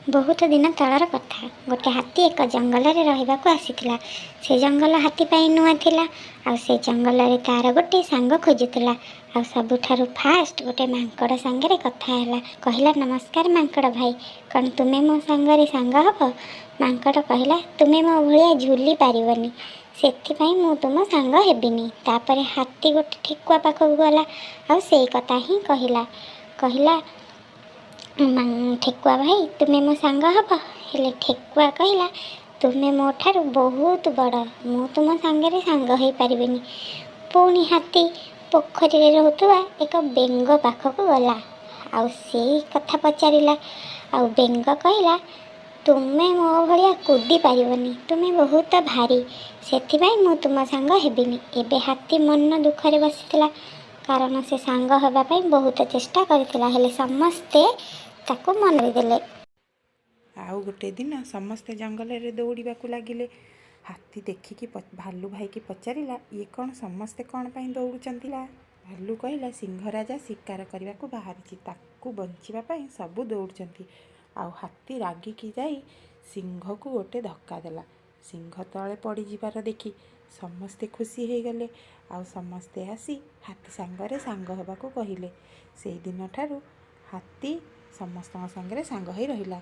ବହୁତ ଦିନ ତଳର କଥା, ଗୋଟେ ହାତୀ ଏକ ଜଙ୍ଗଲରେ ରହିବାକୁ ଆସିଥିଲା। ସେ ଜଙ୍ଗଲ ହାତୀ ପାଇଁ ନୂଆ ଥିଲା, ଆଉ ସେ ଜଙ୍ଗଲରେ ତାର ଗୋଟେ ସାଙ୍ଗ ଖୋଜୁଥିଲା। ଆଉ ସବୁଠାରୁ ଫାଷ୍ଟ ଗୋଟେ ମାଙ୍କଡ଼ ସାଙ୍ଗରେ କଥା ହେଲା। କହିଲା, ନମସ୍କାର ମାଙ୍କଡ଼ ଭାଇ, କ'ଣ ତୁମେ ମୋ ସାଙ୍ଗରେ ସାଙ୍ଗ ହେବ? ମାଙ୍କଡ଼ କହିଲା, ତୁମେ ମୋ ଭଳିଆ ଝୁଲି ପାରିବନି, ସେଥିପାଇଁ ମୁଁ ତୁମ ସାଙ୍ଗ ହେବିନି। ତାପରେ ହାତୀ ଗୋଟେ ଠେକୁଆ ପାଖକୁ ଗଲା ଆଉ ସେଇ କଥା ହିଁ କହିଲା। କହିଲା, ଠେକୁଆ ଭାଇ, ତୁମେ ମୋ ସାଙ୍ଗ ହେବ? ହେଲେ ଠେକୁଆ କହିଲା, ତୁମେ ମୋ ଠାରୁ ବହୁତ ବଡ଼, ମୁଁ ତୁମ ସାଙ୍ଗରେ ସାଙ୍ଗ ହୋଇପାରିବିନି। ପୁଣି ହାତୀ ପୋଖରୀରେ ରହୁଥିବା ଏକ ବେଙ୍ଗ ପାଖକୁ ଗଲା ଆଉ ସେଇ କଥା ପଚାରିଲା। ଆଉ ବେଙ୍ଗ କହିଲା, ତୁମେ ମୋ ଭଳିଆ କୁଦି ପାରିବନି, ତୁମେ ବହୁତ ଭାରି, ସେଥିପାଇଁ ମୁଁ ତୁମ ସାଙ୍ଗ ହେବିନି। ଏବେ ହାତୀ ମନ ଦୁଃଖରେ ବସିଥିଲା, କାରଣ ସେ ସାଙ୍ଗ ହେବା ପାଇଁ ବହୁତ ଚେଷ୍ଟା କରିଥିଲା, ହେଲେ ସମସ୍ତେ ତାକୁ ମନା ଦେଲେ। ଆଉ ଗୋଟେ ଦିନ ସମସ୍ତେ ଜଙ୍ଗଲରେ ଦୌଡ଼ିବାକୁ ଲାଗିଲେ। ହାତୀ ଦେଖିକି ଭାଲୁ ଭାଇକି ପଚାରିଲା, ଇଏ କ'ଣ, ସମସ୍ତେ କ'ଣ ପାଇଁ ଦୌଡ଼ୁଛନ୍ତି? ଭାଲୁ କହିଲା, ସିଂହରାଜା ଶିକାର କରିବାକୁ ବାହାରିଛି, ତାକୁ ବଞ୍ଚିବା ପାଇଁ ସବୁ ଦୌଡ଼ୁଛନ୍ତି। ଆଉ ହାତୀ ରାଗିକି ଯାଇ ସିଂହକୁ ଗୋଟେ ଧକ୍କା ଦେଲା। ସିଂହ ତଳେ ପଡ଼ିଯିବାର ଦେଖି ସମସ୍ତେ ଖୁସି ହେଇଗଲେ ଆଉ ସମସ୍ତେ ଆସି ହାତୀ ସାଙ୍ଗରେ ସାଙ୍ଗ ହେବାକୁ କହିଲେ। ସେଇଦିନଠାରୁ ହାତୀ ସମସ୍ତଙ୍କ ସାଙ୍ଗରେ ସାଙ୍ଗ ହେଇ ରହିଲା।